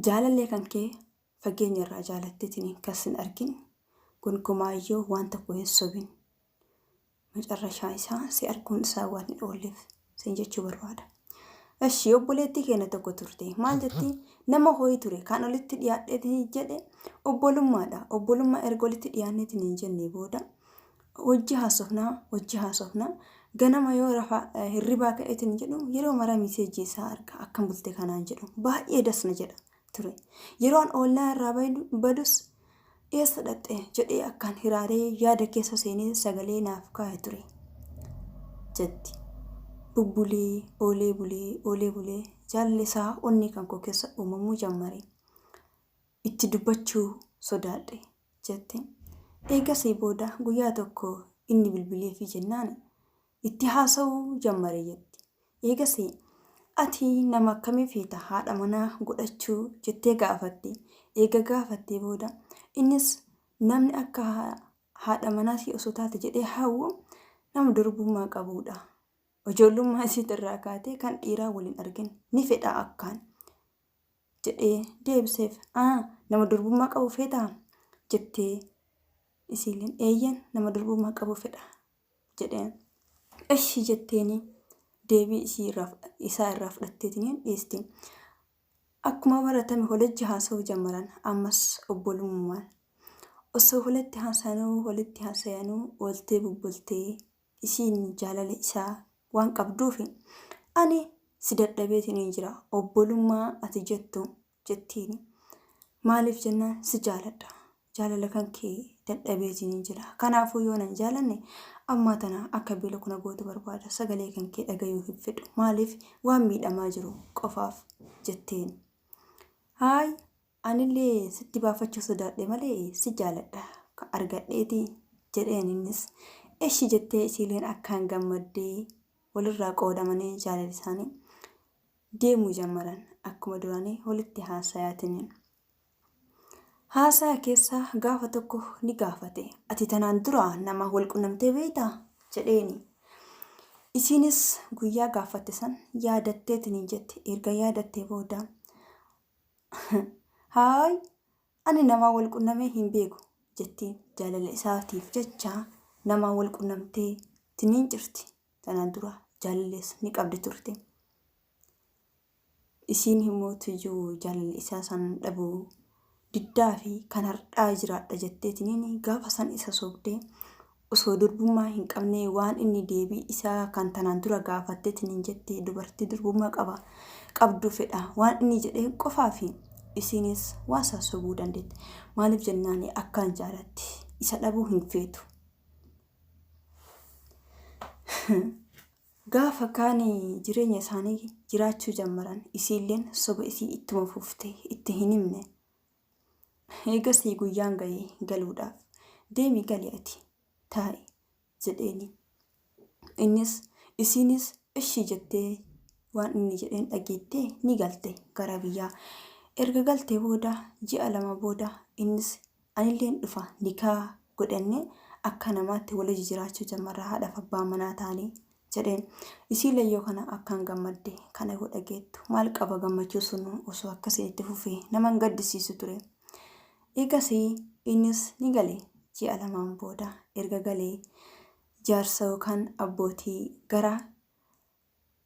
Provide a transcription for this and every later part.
Jaalallee kan kee fageenya irraa jaalatteetiin kan sin argin gonkumaayyuu waan tokko hin sobin. Macarrashaa isaa si arguun isaa waan hin oolleef siin jechuu barbaada. Eshi obboleettii keenya tokko turte maal jetti nama ho'i ture kan olitti dhiyaadheetiin jedhe obbolummaadha. Obbolummaa erga olitti dhiyaanneetiin hin jenne booda hojii haasofnaa hojii haasofnaa ganama yoo rafa hirribaa ka'eetiin jedhu yeroo mara miseejii isaa arga akkam bulte kanaan jedhu baay'ee dasna jedha ture. Yeroon oolnaa irraa badus eessa dhaqxe jedhee akkaan hiraaree yaada keessa seenee sagalee naaf kaa'e ture jetti. Bubbulee oolee bulee oolee bulee jaalli isaa onnee kan koo keessa uumamuu jammare. Itti dubbachuu sodaadhe jette. Eegasii booda guyyaa tokko inni bilbileefii jennaan itti haasa'uu jammare jetti. Eegasii ati nama akkamii feeta haadha manaa godhachuu jettee gaafatti. Eega gaafattee booda innis namni akka haadha manaatii osoo taate jedhee hawwu nama durbummaa qabuudha. Ijoollummaa isiitirraa kaatee kan dhiiraa waliin argin ni fedha akkaan jedhee deebiseef. Aa nama durbummaa qabu feetaa jettee isiileen eeyyan nama durbummaa qabu fedha jedheen. Eshi jetteeni deebii isii irraa isaa irraa fudhatteetiin dhiisti. Akkuma baratame walajji haasa'uu jammaran ammas obbolummaan. Osoo walitti haasayanuu walitti haasayanuu ooltee bubbultee isiin jaalala isaa waan qabduufi ani si dadhabeetiin jira obbolummaa ati jettu jettiin. Maaliif jennaan si jaaladha. Jaalala kan kee dadhabeetiin jira. Kanaafuu yoo nan jaalanne ammaa tana akka beela kuna gootu barbaada. Sagalee kan kee dhagayuu hin fedhu. Maaliif waan miidhamaa jiru qofaaf jetteen. Haay anillee sitti baafachuu sodaadhe malee si jaaladha argadheeti jedheen innis. Eshi jettee isiileen akkaan gammaddee walirraa qoodamanii jaalala isaanii deemuu jammaran akkuma duraanii walitti haasayaatiin. Haasaya keessa gaafa tokko ni gaafate. Ati tanaan dura nama wal qunnamtee beektaa? Jedheeni. Isiinis guyyaa gaafatte san yaadatteetiin jette. Erga yaadattee booda haay ani namaa wal qunnamee hin beeku jettiin jaalala isaatiif jecha namaa wal qunnamtee tiniin jirti. Tanaan dura jaalallees ni qabdi turte. Isiin himmootuyyuu jaalala isaa san dhabuu diddaa fi kan har'aa jiraadha jetteetiniin gaafa san isa sobdee osoo durbummaa hin qabnee waan inni deebii isaa kan tanaan dura gaafatteetiniin jette dubartii durbummaa qaba qabdu fedha waan inni jedheen qofaa fi isiinis waan san sobuu dandeette. Maaliif jennaan akkaan jaalatti isa dhabuu hin feetu. Gaafa kaan jireenya isaanii jiraachuu jammaran isiilleen soba isii ittuma fufte itti hin himne. Eegasii guyyaan ga'e galuudhaaf deemi gali ati taa'i jedheeni. Innis isiinis ishii jettee waan inni jedheen dhageettee ni galte gara biyyaa. Erga galtee booda ji'a 2 booda innis anilleen dhufa nikaa godhannee akka namaatti waliin jiraachuu jammarra haadhaaf abbaa manaa taanee jedheen. Isiillee yoo kana akkaan gammadde kana yoo dhageettu maal qaba gammachuu sun osoo akkasiin itti fufee nama hin gaddisiisu ture. Eegasii innis ni gale ji'a 2n booda erga galee jaarsa yookaan abbootii gara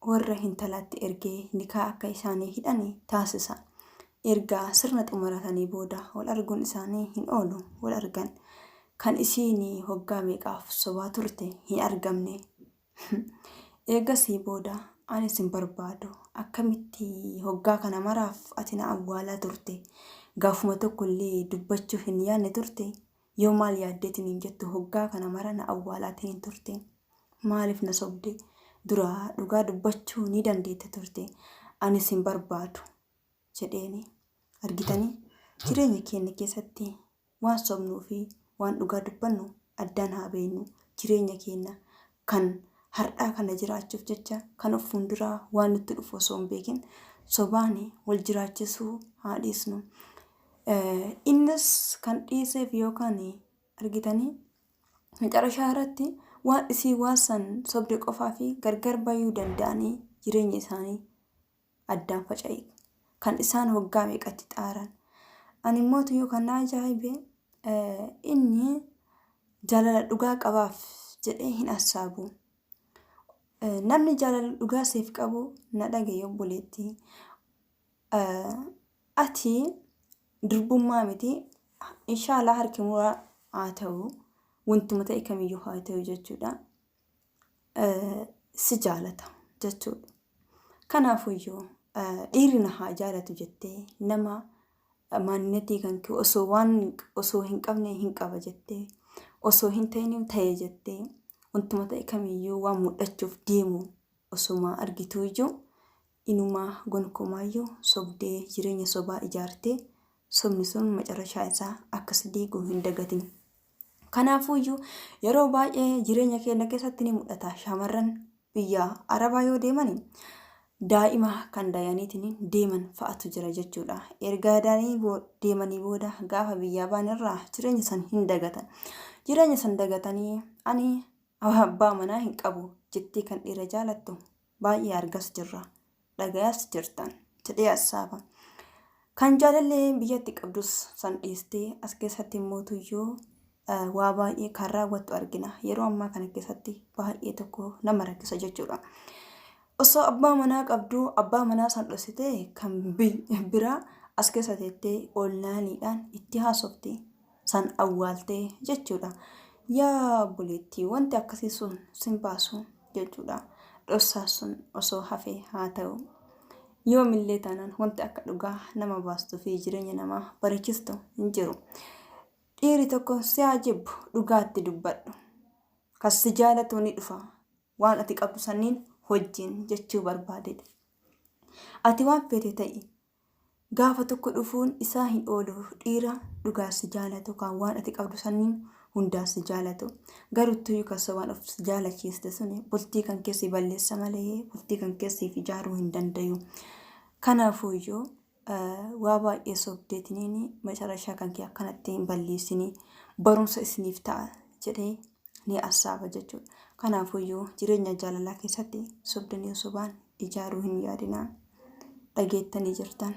warra hintalaatti ergee nikaa akka isaanii hidhani taasisa. Erga sirna xumuratanii booda wal arguun isaanii hin oolu wal argan. Kan isiin hoggaa meeqaaf sobaa turte hin argamne. Eegasii booda ani sin barbaadu akkamitti hoggaa kana maraaf ati na awwaalaa turte gaafuma tokkollee dubbachuu hin yaadne turte yoo maal yaaddeetiin hin jettu hoggaa kana mara na awwaalaatiin hin turte. Maaliif na sobde? Dura dhugaa dubbachuu ni dandeetta turte. Ani sin barbaadu jedheeni. Argitanii? Jireenya keenya keessatti waan sobnuu fi waan dhugaa dubbannu addaan haa beeknu. Jireenya keenya kan har'aa kana jiraachuuf jecha kan of fuulduraa waan nutti dhufu osoo hin beekin sobaan wal jiraachisuu haa dhiisnu. Innis kan dhiiseef yookaan argitanii macarashaa irratti waan isii waan san sobde qofaa fi gargar bayuu danda'anii jireenya isaanii addaan faca'e. Kan isaan waggaa meeqatti xaaran. Ani immoo tuyyuu kan na ajaa'ibe inni jaalala dhugaa qabaaf jedhee hin assaabu. Namni jaalala dhugaa siif qabu na dhaga'i obboleettii. Ati durbummaa miti inshaallah harki muraa haa ta'u wantuma ta'e kamiyyuu haa ta'u jechuudha. Si jaalata jechuudha. Kanaafuyyuu dhiirri na haa jaalatu jettee nama maannetii kan kee osoo waan osoo hin qabne hin qaba jettee osoo hin ta'in ta'e jettee wantuma ta'e kamiyyuu waan mul'achuuf deemu osuma argituuyyuu inumaa gonkumaayyuu sobdee jireenya sobaa ijaartee sobni sun macarashaa isaa akka si diigu hin dagatin. Kanaafuuyyuu yeroo baay'ee jireenya keenya keessatti ni mul'ata shamarran biyya Arabaa yoo deeman daa'ima kan dayaniitiin deeman fa'atu jira jechuudha. Erga dayanii deemanii booda gaafa biyyaa ba'an irraa jireenya san hin dagatan. Jireenya san dagatanii ani abbaa manaa hin qabu jettee kan dhiira jaalattu baay'ee argas jirra. Dhagayaas jirtan jedhee assaaba. Kan jaalallee biyyatti qabdus san dhiistee as keessatti immoo tuyyuu waa baay'ee kan raawwattu argina. Yeroo ammaa kana keessatti baay'ee tokko nama rakkisa jechuudha. Osoo abbaa manaa qabduu abbaa manaa san dhoksitee kan biraa as keessa teettee onlaayiniidhaan itti haasofti san awwaaltee jechuudha. Yaa obboleettii wanti akkasii sun sin baasu jechuudha. Dhossaa sun osoo hafee haa ta'u. Yoomillee taanaan wanti akka dhugaa nama baastuu fi jireenya namaa bareechistu hin jiru. Dhiirri tokko si haa jibbu dhugaatti dubbadhu. Kan si jaalatu ni dhufa. Waan ati qabdu sanniin wajjin jechuu barbaadedha. Ati waan feete ta'i. Gaafa tokko dhufuun isaa hin oolu dhiira dhugaa si jaalatu kan waan ati qabdu sanniin hundaa si jaalatu. Garuttuyyuu kan sobaan of si jaalachiiste suni bultii kan kee si balleessa malee bultii kan kee siif ijaaruu hin dandayu. Kanaafuuyyuu waa baay'ee sobdeetiniin macarashaa kan kee akkanatti hin balleessinii barumsa isiniif ta'a jedhee ni assaaba jechuudha. Kanaafuyyuu jireenya jaalalaa keessatti sobdanii sobaan ijaaruu hin yaadinaa. Dhageettanii jirtan.